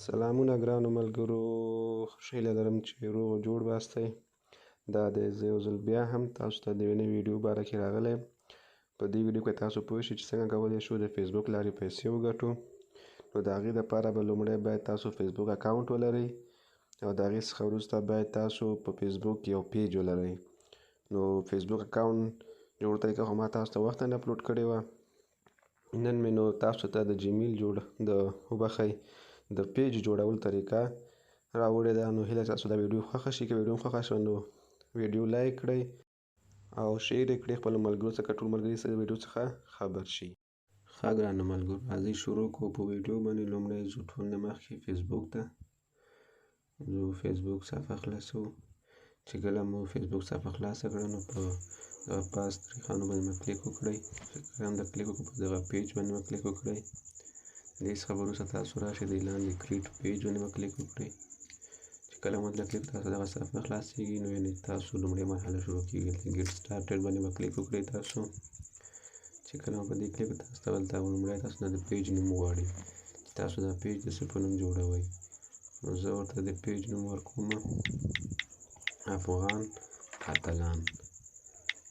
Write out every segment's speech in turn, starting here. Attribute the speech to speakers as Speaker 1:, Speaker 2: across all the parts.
Speaker 1: سلامونه ګرانو ملګرو، هیله لرم چې روغ او جوړ باستئ. دا دی زه یو ځل بیا هم تاسو ته د یوې نوې ویډیو باره کې راغلی. په دې ویډیو کې تاسو پوه شئ چې څنګه کولی شو د فیسبوک لارې پیسې وګټو. نو د هغې دپاره به لومړی باید تاسو فیسبوک اکاونټ ولرئ او د هغې څخه وروسته باید تاسو په فیسبوک کې یو پیج ولرئ. نو فیسبوک اکاونټ جوړ طریقه خو ما تاسو ته وخته نه اپلوډ کړې وه. نن مې نو تاسو ته د جیمیل جوړ د وبخښئ د پیج جوړولو طریقه راوړې ده. نو هیله تاسو دا ویډیو خوښه شي. که ویډیو خوښه شوه نو ویډیو لایک کړئ او شیر یې کړئ خپلو ملګرو څخه، ټول ملګري د ویډیو څخه خبر شي. ښه ګرانو ملګرو، راځئ شروع کوو په ویډیو باندې. لومړی ځو ټول نه مخکې فیسبوک ته ځو، فیسبوک صفحه خلاصوو. چې کله مو فیسبوک صفحه خلاصه کړه نو په دغه پاس درې خانو باندې مو کلیک وکړئ. کله هم د کلیک وکړو په دغه پیج باندې مو کلیک وکړئ. دې څخه وروسته تاسو راشئ د لاندې کریټ پیج باندې مو کلیک وکړئ. چې کله مو دلته کلیک تاسو دغه صفحه خلاصېږي نو یعنې تاسو لومړۍ مرحله شروع کېږي. دلته ګیټ سټارټډ باندې به کلیک وکړئ. تاسو چې کله مو په دې کلیک تاسو ته دلته لومړی تاسو نه د پیج نوم غواړي چې تاسو دا پیج د څه په نوم جوړوئ. نو زه ورته د پیج نوم ورکوم افغان اتلان.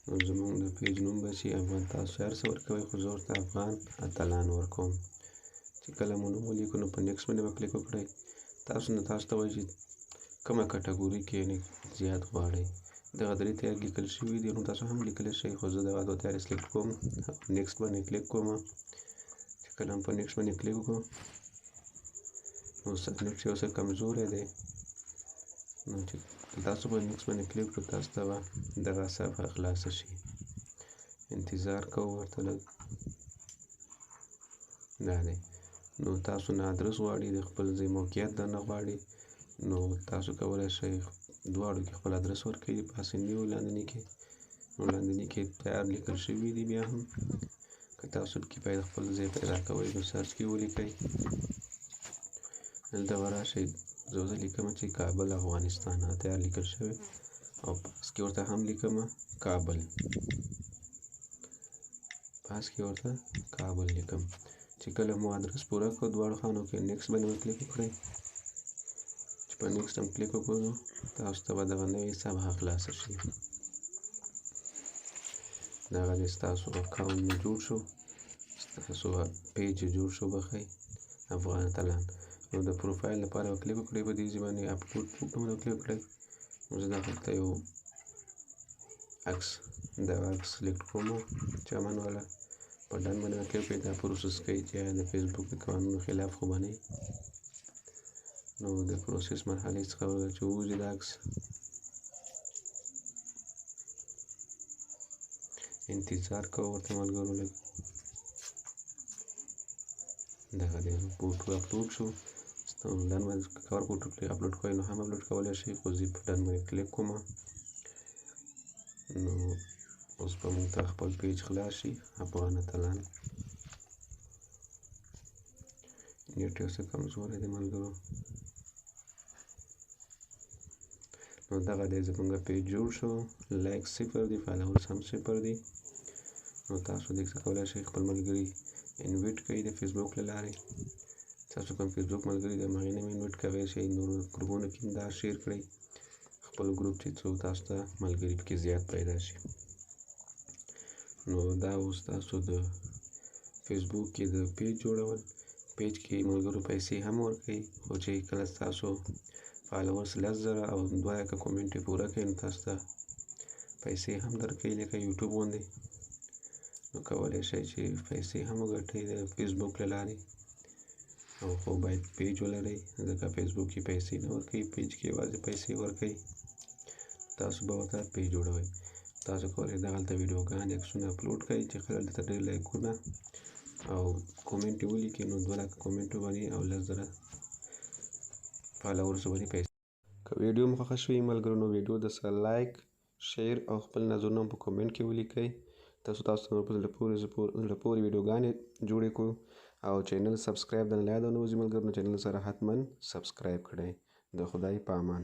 Speaker 1: نو زموږ د پیج نوم به چې افغان، تاسو هر څه ورکوئ خو زه ورته افغان اتلان ورکوم. چې کله مو نوم ولیکو نو په نیکسټ باندې به کلیک وکړئ. تاسو نو تاسو ته وایي چې کومه کټګوري کې یعنې زیات غواړئ. دغه درې تیار لیکل شوي دي نو تاسو هم لیکلی شئ، خو زه دغه دوه تیارې سلیکټ کوم، نیکسټ باندې کلیک کوم. چې کله هم په نیکسټ باندې کلیک وکړو نو نېټ یو څه کمزوری دی. نو چې تاسو په نیکسټ باندې کلیک کړو تاسو ته به دغه صفحه خلاصه شي. انتظار کوو ورته لږ. دا دی نو تاسو نه ادرس غواړي، د خپل ځای موقعیت درنه غواړي. نو تاسو کولی شئ دواړو کې خپل ادرس ورکړئ، پاسني او لاندني کې. نو لاندني کې تیار لیکل شوي دي. بیا هم که تاسو پکې باید خپل ځای پیدا کوئ نو سرچ کې ولیکئ. دلته به راشئ، زه ورته لیکم چې کابل افغانستان، تیار لیکل شوی، او پاس کې ورته هم لیکم کابل، پاس کې ورته کابل لیکم. چې کله مو ادرس پوره کړو دواړو خانو کې نیکسټ باندې به کلیک وکړئ. چې په نیکسټ هم کلیک وکړو تاسو ته به دغه نوې صفحه خلاصه شي. دغه دی ستاسو اکاونټ مو جوړ شو، ستاسو پیج جوړ شو بخښئ افغان اتلان. نو د پروفایل لپاره به کلیک وکړئ، په دې ځای باندې اپلوډ فوټو باندې کلیک وکړئ. نو زه دغلته یو عکس، دغه عکس سلیکټ کوم چمن والا، په ډن باندې به کلیک وکړئ. دا پروسس کوي چې د فیسبوک د قوانینو خلاف خو به نه وي. نو د پروسس مرحلې څخه چې ووځي دا عکس، انتظار کوو ورته ملګرو لږ. دغه دی فوټو اپلوډ شو. ډن باندې کور فوټو اپلوډ کوئ نو هم اپلوډ کولی شئ، خو زه په ډن باندې کلیک کوم. نو اوس به موږ ته خپل پیج خلاص شي افغان اتلان. نېټ یو څه کمزوری دی ملګرو. نو دغه دی زموږ پیج جوړ شو. لایک صفر دی، فالوورز هم صفر دی. نو تاسو دې څه کولی شئ خپل ملګري انویټ کړئ د فیسبوک له لارې. تاسو کوم فیسبوک ملګري د هغې نه انویټ کولی شئ. نورو ګروپونو کې هم دا شیر کړئ خپل ګروپ چې څو تاسو ته ملګري پکې زیات پیدا شي. نو دا اوس تاسو د فیسبوک کې د پیج جوړول. پیج کې ملګرو پیسې هم ورکوي، خو چې کله ستاسو فالوورز 10,000 او 2 لکه کومنټ یې پوره کړي نو تاسو ته پیسې هم درکوي لکه یوټیوب غوندې. نو کولی شئ چې پیسې هم وګټئ د فیسبوک له لارې. او خو باید پیج ولرئ، ځکه فیسبوک کې پیسې نه ورکوي، پیج کې یوازې پیسې ورکوي. تاسو به ورته پیج جوړوئ. تاسو کولی دغلته ویډیوګانې عکسونه اپلوډ کړئ چې خلک درته ډېر لایکونه او کومنټ یې ولیکي. نو 2 لکه کومنټ وبني او 10,000 فالوورز وبني پیسې. که ویډیو مو خوښه شوې ملګرو نو ویډیو د سره لایک، شیر او خپل نظرونه هم په کومنټ کې ولیکئ. تاسو نور په زړه پورې ویډیوګانې جوړې کړو. او چینل سبسکرایب د نه یاد نه وځي ملګرو، نو چینل سره حتما سبسکرایب کړئ. د خدای په امان.